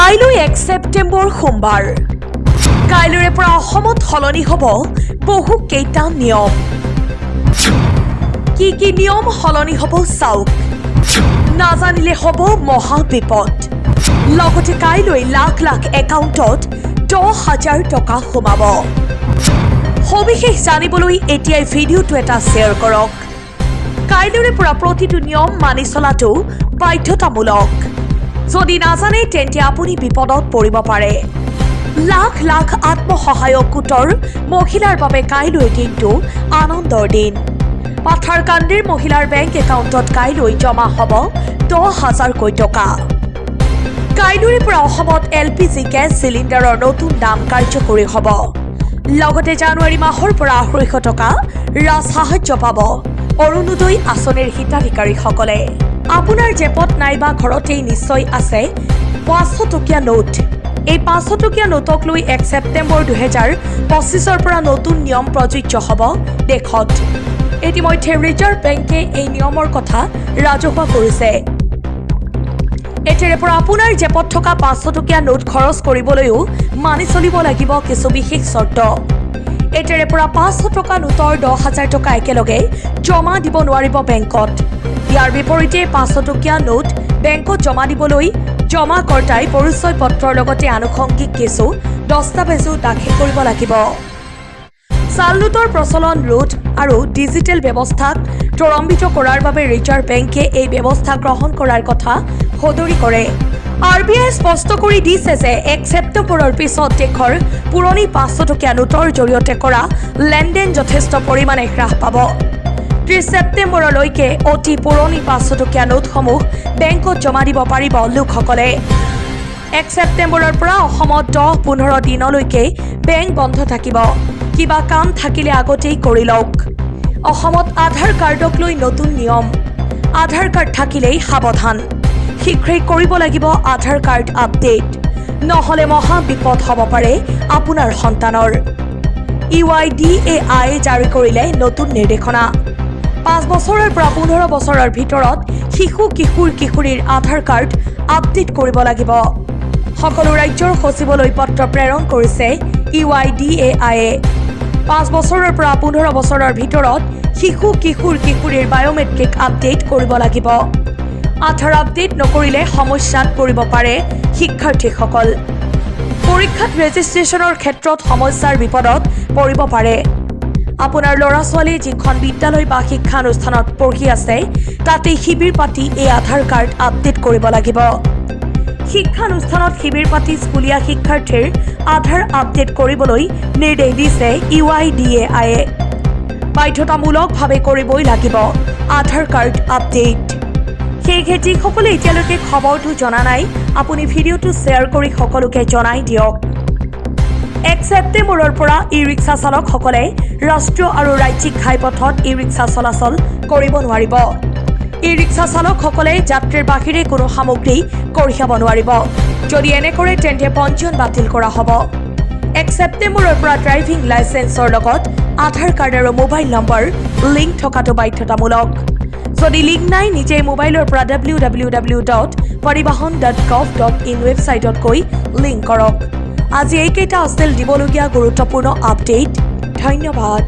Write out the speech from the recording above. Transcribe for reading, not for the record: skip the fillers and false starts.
কাইলৈ 1 ছেপ্টেম্বৰ, সোমবাৰ। কাইলৈৰে পৰা অসমত সলনি হ'ব বহু কেইটা নিয়ম। কি কি নিয়ম সলনি হ'ব চাওক, নাজানিলে হ'ব মহা বিপদ। লগতে কাইলৈ লাখ লাখ একাউণ্টত 10,000 টকা সোমাব। সবিশেষ জানিবলৈ এতিয়াই ভিডিঅ'টো এটা শ্বেয়াৰ কৰক। কাইলৈৰে পৰা প্ৰতিটো নিয়ম মানি চলাটো বাধ্যতামূলক। যদি নাজানে, তেন্তে আপুনি বিপদত পৰিব পাৰে। লাখ লাখ আত্মসহায়ক গোটৰ মহিলাৰ বাবে কাইলৈৰ দিনটো আনন্দৰ দিন। পাথাৰকান্দিৰ মহিলাৰ বেংক একাউণ্টত কাইলৈ জমা হ'ব 10,000কৈ টকা। কাইলৈৰ পৰা অসমত এলপিজি গেছ চিলিণ্ডাৰৰ নতুন দাম কাৰ্যকৰী হ'ব। লগতে জানুৱাৰী মাহৰ পৰা 250 টকা ৰাজসাহায্য পাব অৰুণোদয় আঁচনিৰ হিতাধিকাৰীসকলে। আপোনাৰ জেপত নাইবা ঘৰতেই নিশ্চয় আছে 500 টকীয়া নোট। এই 500 টকীয়া নোটক লৈ 1 ছেপ্টেম্বৰ 2025ৰ পৰা নতুন নিয়ম প্ৰযোজ্য হ'ব দেশত। ইতিমধ্যে ৰিজাৰ্ভ বেংকে এই নিয়মৰ কথা ৰাজহুৱা কৰিছে। এতিয়াৰে পৰা আপোনাৰ জেপত থকা 500 টকীয়া নোট খৰচ কৰিবলৈও মানি চলিব লাগিব কিছু বিশেষ চৰ্ত। এতিয়াৰে পৰা 500 টকা নোটৰ 10,000 টকা একেলগে জমা দিব নোৱাৰিব বেংকত। ইয়াৰ বিপৰীতে 500 টকীয়া নোট বেংকত জমা দিবলৈ জমাকৰ্তাই পৰিচয় পত্ৰৰ লগতে আনুষংগিক কিছু দস্তাবেজো দাখিল কৰিব লাগিব। জাল নোটৰ প্ৰচলন ৰোধ আৰু ডিজিটেল ব্যৱস্থাক ত্বৰান্বিত কৰাৰ বাবে ৰিজাৰ্ভ বেংকে এই ব্যৱস্থা গ্ৰহণ কৰাৰ কথা সদৰি কৰে। আৰবিআই স্পষ্ট কৰি দিছে যে 1 ছেপ্টেম্বৰৰ পিছত দেশৰ পুৰণি 500 টকীয়া নোটৰ জৰিয়তে কৰা লেনদেন যথেষ্ট পৰিমাণে হ্ৰাস পাব। 30 ছেপ্টেম্বৰলৈকে অতি পুৰণি 500 টকীয়া নোটসমূহ বেংকত জমা দিব পাৰিব লোকসকলে। 1 ছেপ্টেম্বৰৰ পৰা অসমত 10-15 দিনলৈকে বেংক বন্ধ থাকিব। কিবা কাম থাকিলে আগতেই কৰি লওক। অসমত আধাৰ কাৰ্ডক লৈ নতুন নিয়ম। আধাৰ কাৰ্ড থাকিলেই সাৱধান, শীঘ্ৰেই কৰিব লাগিব আধাৰ কাৰ্ড আপডেট, নহ'লে মহা বিপদ হ'ব পাৰে আপোনাৰ সন্তানৰ। ইউআইডিএআই জাৰি কৰিলে নতুন নিৰ্দেশনা। 5 বছৰৰ পৰা 15 বছৰৰ ভিতৰত শিশু, কিশোৰ, কিশোৰীৰ আধাৰ কাৰ্ড আপডেট কৰিব লাগিব। সকলো ৰাজ্যৰ সচিবলৈ পত্ৰ প্ৰেৰণ কৰিছে ইউআইডিএআইয়ে। 5 বছৰৰ পৰা 15 বছৰৰ ভিতৰত শিশু, কিশোৰ, কিশোৰীৰ বায়'মেট্ৰিক আপডেট কৰিব লাগিব। আধাৰ আপডেট নকৰিলে সমস্যাত পৰিব পাৰে শিক্ষাৰ্থীসকল। পৰীক্ষাত ৰেজিষ্ট্ৰেশ্যনৰ ক্ষেত্ৰত সমস্যাৰ বিপদত পৰিব পাৰে। আপোনাৰ ল'ৰা ছোৱালীয়ে যিখন বিদ্যালয় বা শিক্ষানুষ্ঠানত পঢ়ি আছে, তাতেই শিবিৰ পাতি এই আধাৰ কাৰ্ড আপডেট কৰিব লাগিব। শিক্ষানুষ্ঠানত শিবিৰ পাতি স্কুলীয়া শিক্ষাৰ্থীৰ আধাৰ আপডেট কৰিবলৈ নিৰ্দেশ দিছে ইউআইডিএআইয়ে। বাধ্যতামূলকভাৱে কৰিবই লাগিব আধাৰ কাৰ্ড আপডেট। সেয়েহে যিসকলে এতিয়ালৈকে খবৰটো জনা নাই, আপুনি ভিডিঅ'টো শ্বেয়াৰ কৰি সকলোকে জনাই দিয়ক। 1 ছেপ্টেম্বৰৰ পৰা ই ৰিক্সা চালকসকলে ৰাষ্ট্ৰীয় আৰু ৰাজ্যিক ঘাইপথত ই ৰিক্সা চলাচল কৰিব নোৱাৰিব। ই ৰিক্সা চালকসকলে যাত্ৰীৰ বাহিৰে কোনো সামগ্ৰী কঢ়িয়াব নোৱাৰিব। যদি এনে কৰে, তেন্তে পঞ্জীয়ন বাতিল কৰা হ'ব। 1 ছেপ্টেম্বৰৰ পৰা ড্ৰাইভিং লাইচেন্সৰ লগত আধাৰ কাৰ্ড আৰু মোবাইল নম্বৰ লিংক থকাটো বাধ্যতামূলক। যদি লিংক নাই, নিজেই মোবাইলৰ পৰা www.parivahan.gov.in ৱেবছাইটত গৈ লিংক কৰক। আজি এইকেইটা আছিল দিবলগীয়া গুৰুত্বপূৰ্ণ আপডেট। ধন্যবাদ।